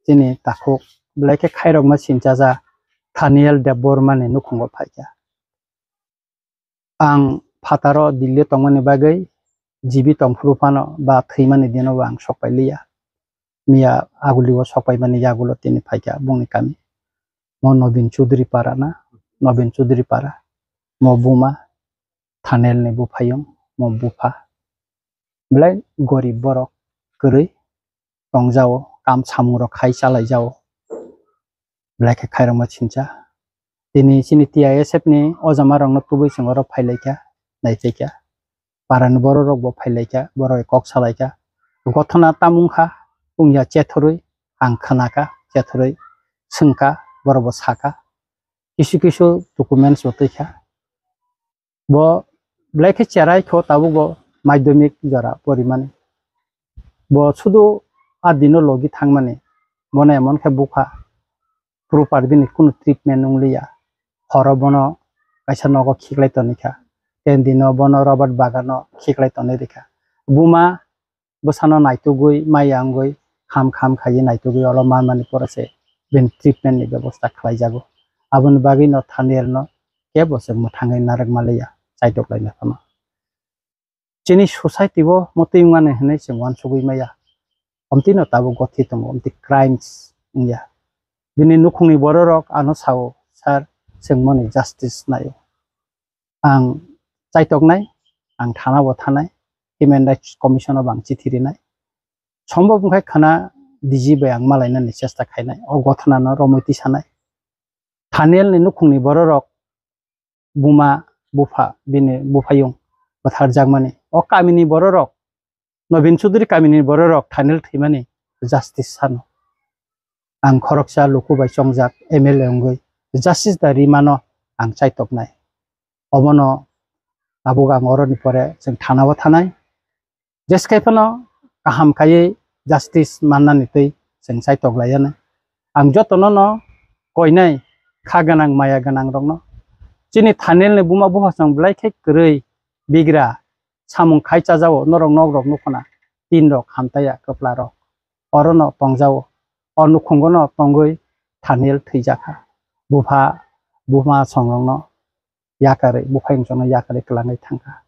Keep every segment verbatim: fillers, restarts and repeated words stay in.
Chini takhuk belai khe khairokma sinchaja Thaniel Debbarma ni nukhungo phaikha. Ang phataro Delhi tongmani bagwi G B tongphuru phano ba thwimani dino bo ang sokpai liya. Miya aguli o sokpaimani yagulo tini phaikha bongni kami. Mo Nobin Chaudhary para na, Nobin Chaudhary para. Mo buma Thaniel ni buphayung, mo bupha. Belai gorib borok kwrwi tongjao, kam samung rok khai chalaijao. Belai khe khairokma sincha. Tini chini T I S F ni o jama rokno tubui chwng oro phailaikha, naichaikha. Parani borok rok bo phailaikha, borok kok salaikha. Gothona tamung kha, wngya chethorwi ang khnakha, chethorwi swngkha, borok bo sakha. Kisu kisu documents bo twikha. Bo belai khe cherai kho tabuk bo madhyamik jora porimani. Bo sudu a dino logi thangmani. Bono emon khe bukha proper bini kunu treatment wngliya. Horo bono kaisa nogo khiklai tonikha. Ten dino bono rubber bagano khiklai tonwi rikha. Buma bwsano naitugwi, maya wngwi, kham kham khaiwi naitugwi olo manmani pore se bini treatment ni bebosta khlaijago. Aboni bagwi no Thaniel no kebo se mwthangwi narwk maliya, chaitok laina phano. Chini society o mwtwi wngmani hwnwi chwng uansugwi maya. Omtwi no tabuk gothi tongo, omtwi crimes wngya. Bini nukhungni bororok ano sao, "Sir, chwng moni justice naio." Ang chaitoknai, ang thana bo thanai, Human Rights Commission o bo ang chithi rinai. Sombob wngkha khana D G bai ang malainani chesta khainai, o gothana no romwi tisanai. Thaniel ni nukhungni bororok buma, bupha, bini buphayung bwtharjakmani. O kamini bororok, Nobin Chaudhary kamini bororok Thaniel thwimani justice sano. Ang khoroksa luku bai chongjak M L A wngwi justice da rimano ang chaitoknai. Obono tabuk ang oroni pore chwng thana o thanai. Jeskai phano kaham khaiwi justice mannani twi chwng chaitok laiyana. Ang jotono no koinai kha gwnang maya gwnang rokno. Chini Thaniel ni buma bupha chwng belai khe kwrwi bigra samung khai chajao norok nok rok nukhuna tin rok hamtaiya kwpla rok orono tongjao o nukhungo no tongwi Thaniel thwijakha bupha buma songrokno yakarwi buphayung chwngno yakarwi kwlangwi thangkha.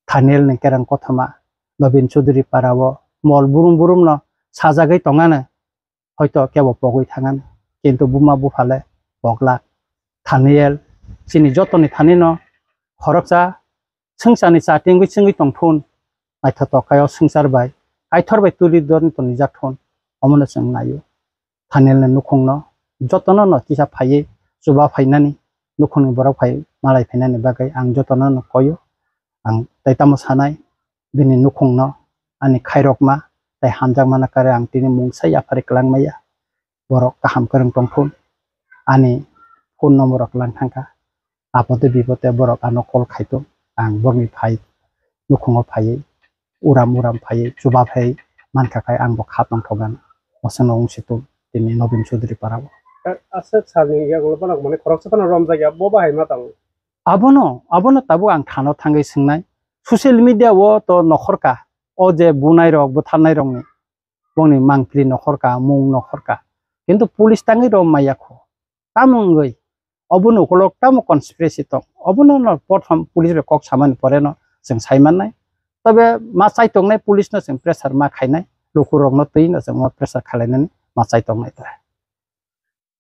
Thaniel ni kereng kothoma Nobin Chaudhary para o mol burum burum no sajagwi tongano hoito kebo pogwi thangano kintu buma bupha le poglak. Thaniel chini jotoni thani no khoroksa swngcharni cha tingwi chwngwi tongthun naithotok khaio swngchar bai Kaitor bai tuli dorni tonijak thun omono chwng naio. Thaniel ni nukhungno jotono no kisa phaiwi chuba phainani nukhungni borok phai malai phainani bagwi ang jotono no koio. Ang tei tamo sanai bini nukhungno ani khairokma tei hamjakmano kare ang tini mungsa yaphari kwlangmaya. Borok kaham kwrwng tongthun ani phone number rok lang thangkha. Apode bipode borok ano call khaito, ang borokni phai nukhungo phaiwi uram uram phaiwi chuba phai mankha khai ang bo kha tongthokgano. Osano wngsitung tini Nobin Chaudhary para o. Aswk salni yagulo bono mane khoroksa phano romjakya, bo bahai ma tongo? Abono, abono tabuk ang thano thangwi swngnai. Social media o to nokhorka, o je bunai rok bwtharnai rokni bongni mangpili nokhorka, mung nokhorka. Kintu police tangwi rom maya kho. Tamo wngwi obono ukolok tamo conspiracy tong. Obono no prothom police bai kok samani pore no chwng sai mannai. Tobe ma chai tongnai police no chwng pressure ma khainai. Lukurokno twi no chwng ma pressure khalainani ma chai tongnai ta.